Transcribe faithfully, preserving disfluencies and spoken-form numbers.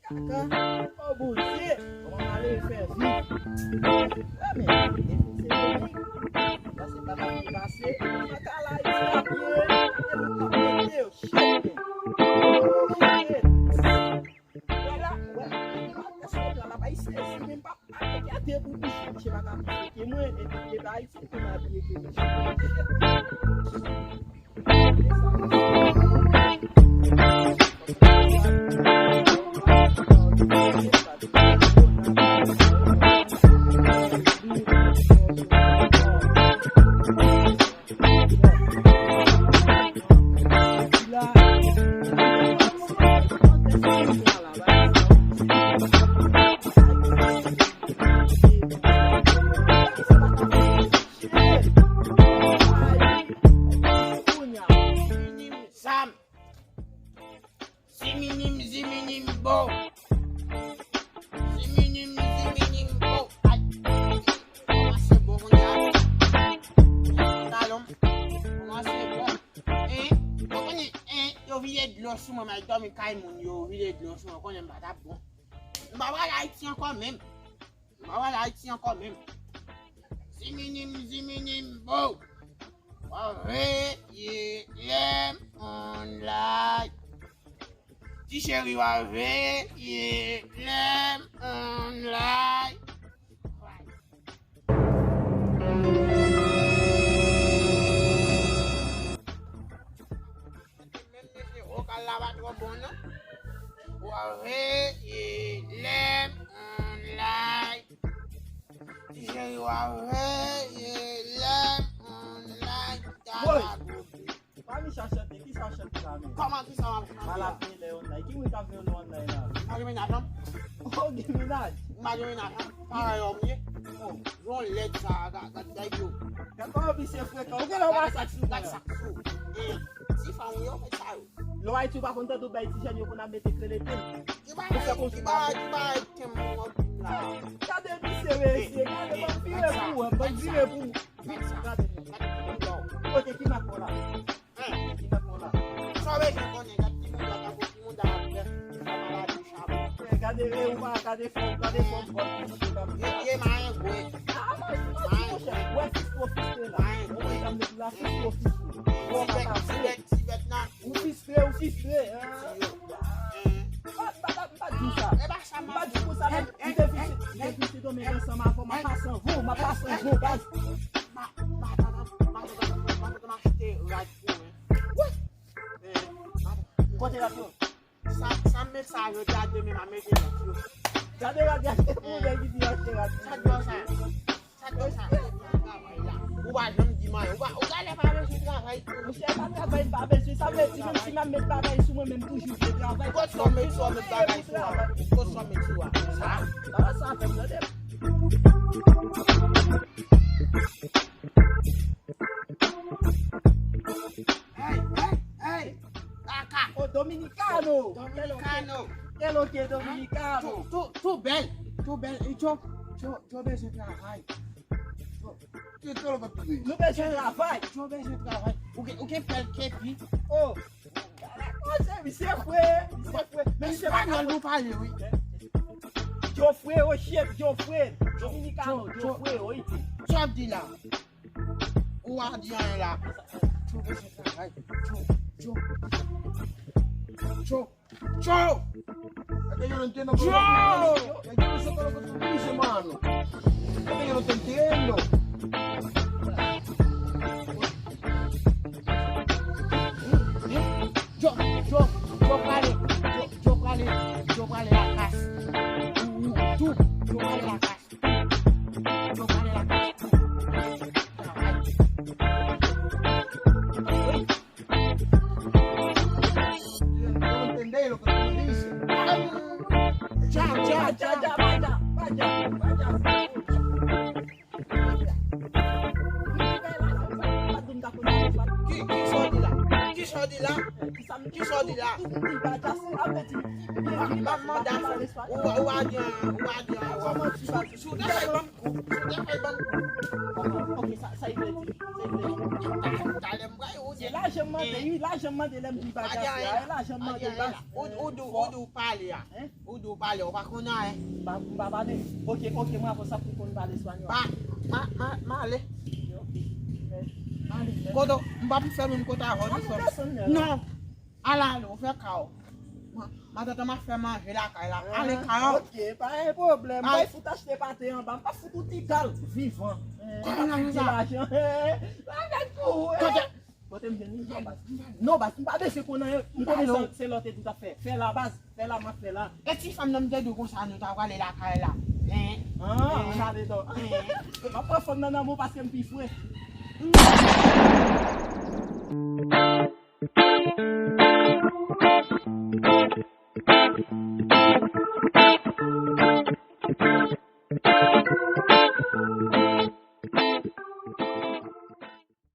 Kaka, o Bondye, kòman malere fè viv? Wè, men, depi se Dominik, pase papa ki pase, kaka la, escapade, e nou pa mete yo, shit, men. Shit. Wè la, wè, wè la, èske w la pa sezi, men pa, pa gade pou misye, misye pa ka plis ke mwen, epi ke pa Ayiti, pou m abiye ke misye. Zam. Ziminim, ziminim, bo. Ziminim, ziminim, bo. Ay. Kòmanse bon, kounye a. Talon. Kòmanse bon. Hein? Ou konnen, hein? Yo vide dlo sou mwen, m al dòmi kay moun, yo vide dlo sou mwen, konnen m pa t ap bon. M pa pral Ayiti ankò menm. M pa pral Ayiti ankò menm. Ziminim, ziminim, bo. Wa veye lè m online. Ti cheri, wa veye lè m online. Menm mesye vokal la pa twò bon non. Wa veye lè m online. Ti cheri, wa veye lè m online. Woy! Pa Micha chante, ki sa w chante la menm? Kòman ki sa w ap chante la? Malap veye lè online. Ki moun k ap veye lè online la? M pa gen mennaj non. Oh, gen mennaj? M pa gen mennaj non. Parèy òm ye. Oh. Yon lèd sa, gad, gad, gad yo. Gad kòman misye frekan. Ou genlè w pa sak sou mwen. Gad sak sou. E, ti fanm yo, met sa yo. Lè w Ayiti, ou pa konn tande w bay ti jèn yo konn ap mete krelete. Ki bagay, ki bagay, ki bagay, kenm mwen la. Gade misye mesye, gade, ban m vire pou ou, ban m vire pou ou. Gade, gade, gade. Kote ki mak mwen la? Hein? Ki mak mwen la? Sa w bezwen konnen, gad ti moun la, gad ti moun la ap fè, sa maladi chabon. Eh, gade, eh, ou pa gade fòm, gade fòm, bòt, misye, gade. Ye, ye, mayen gwe. Ah, mayen gwe. Wè, fistwo, fistwo la. Mayen gwe. Ou pa met la, fistwo, fistwo. Ti bèt, ti bèt, ti bèt nan. Ou fistre, ou fistre. Hein? Yo. Hein? Bat, bat, bat, bat, di sa. E pa sa m ap di. M pa di pou sa, men, m te vin, m te vin Sendomeng ansanm avè w, m ap pase anvan w, m ap pase anvan w, baz. Ma, ma, ma, ma, ma, ma, ma, ma, ma, ma, achte rad pou mwen. Wi. Eh, ma, kote rad yo? Sa, sa m met sa jodi a, demen m a mete lòt yo. Gade rad, gade pou nèg ki di achte rad. Sa k di w sa? Sa k di w sa? Travay la. Ou pa janm di m anyen. Ou pa, ou genlè pa bezwen travay tou. Monchè, pa travay, pa bezwen. Sa vle di, menm si m ap met bagay sou mwen, menm toujou vle travay. Kot sa w met, sa w met bagay sou a? Kot sa w met sou a? Sa? Sa, sa fè m tande. Hey, hey, hey! Kaka! Oh, Dominicano! Dominicano! Qué lo que, Dominicano? Tou, tou, tou bèl, tou bèl. E Djo, Djo, Djo bezwen travay. Djo, Djo, Djo bezwen travay. Djo bezwen travay. Ou gen, ou gen pèl kepi. Oh! Oh, se misye fre, misye fre. Men misye pa Espanyòl nou pale, wi. Djo fre, oh shit, Djo fre. Dominicano, Djo fre, wi. Sa w ap di la? Ou a di anyen la. Djo bezwen travay. Djo, Djo. Djo. Djo. Djo. Djo, Djo, Djo prale, Djo, Djo prale, Djo prale lakas. Ou, ou, tou, Djo prale lakas. Djo prale lakas tou. Travay. Wi. Yo no entendéis lo que tú me dices. Ya, ya, ya, ya, vaya, vaya, vaya. Ki, ki sa w di la? Ki sa w di la? Ki sa w di la? M ap mande a sa. Ou, ou a di, ou a di, ou a di. Si w te fè l ban m kou, si w te fè l ban m kou. Ok, sa, sa y vle di? Sa y vle di? Talè m pral ou di. Lajan m mande, wi, lajan m mande lè m di bagay la, e lajan m mande baz. Ou, ou, ou, ou pale a. Ou di w pale, ou pa konn anyen. M pa, m pa pale. Ok, ok, mwen apre sa pou konn pale swanyan. Ma, ma, ma, ma ale. Ok. Ma ale. Kote, m pa pou fè moun kote avè w. Non. Ala, ale, ou fè ka w. Ma, madanm ap fè manje lakay la. Ale ka w. Ok, pa gen pwoblèm. Mwen fout achte pate anba. M pa fout ou ti kal. Vivan. Kòman lajan sa? Lajan. Bagay pou ou. Kote? Kote m jwenn li? Non, baz. Non, baz, m pa bezwen konn anyen. M konnen se, se lòt etou t ap fè. Fè la, baz. Fè la, m ap fè la. E ti fanm nan m te di w konsa nou ta prale lakay la. Hein? Ah, m ale non. M ap pran fanm nan nan men w paske m pi fre.